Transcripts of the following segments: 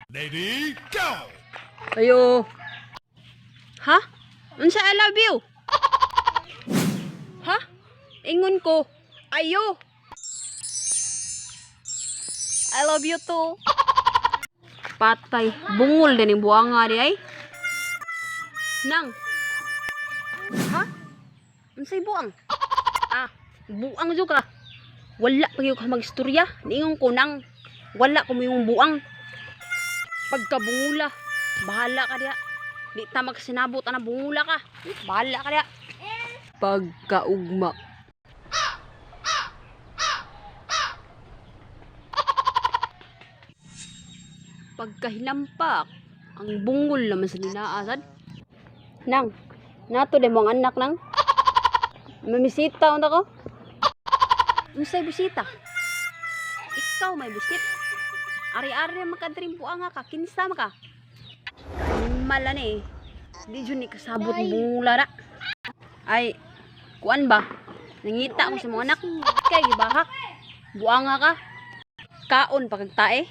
Ready, go! Ayo. Ha? Unsa I love you? Ha? Ingon ko. Ayo. I love you too. Patay. Bungol din yung buwanga di ay. Nang. Ha? Unsay buang? Ah, buang jud ka. Wala pa gyud ka magistorya. Niingon ko nang wala ko yung buang. Pagkabungula, bahala ka diha. Di ta magsinabot ana bungula ka. Bahala ka diha. Pagkaugma. Pagkahinampak, ang bungol naman sa ninaasad. Nang, nato de mo ang anak nang. Mamisita unta ko. Unsay bisita? Ikaw may bisit. Ari-ari makadrim buang ka, kinsa man ka. Mala ni. Di jud ni kasabot ang bungula na. Ay, kuan ba? Nangita ko sa mga anak. Kay gibahak. Buanga ka. Kaon pa kag tae.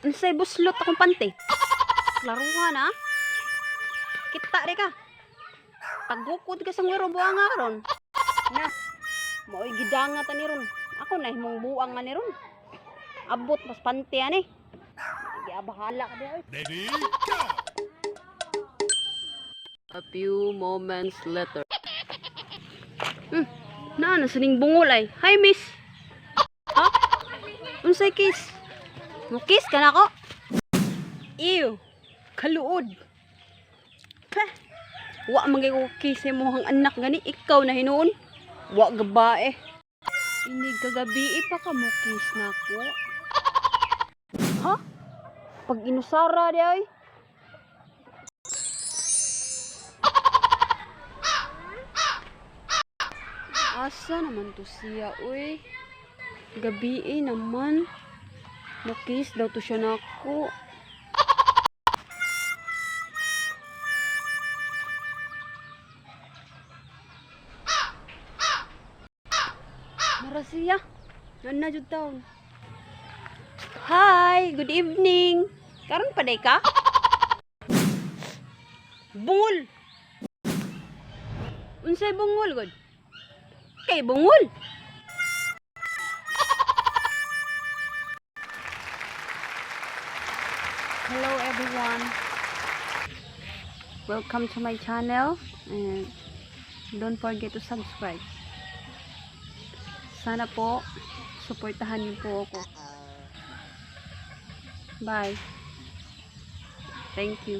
Unsay buslot akong pante? Klaruhan ah. Kita re ka. Pagukod ka sa ngwero buanga ka ron. Na. Maoy gidanga ta ni ron. Ako na himong buang nga ni ron. Abot mas pante ani. Giabahala ka di oy. Ready, go! A few moments later. Naa na sa ning bungol ay. Hi, miss. Ha? Unsay kiss? Mo kiss ka na ko? Ew. Kaluod. Peh. Wa man gyud ko kiss sa imong anak gani ikaw na hinuon. Wa gabae. Ini kagabi pa ka mo kiss nako. Ha? Pag inusara di ay. Asa naman to siya, uy? Gabi eh naman. Mukis daw to siya nako. Mara siya. Nan na jud taon. Hi, good evening. Karon pa day ka? Bungol. Unsay bungol god? Kay bungol. Hello everyone. Welcome to my channel and don't forget to subscribe. Sana po suportahan niyo po ako. Bye. Thank you.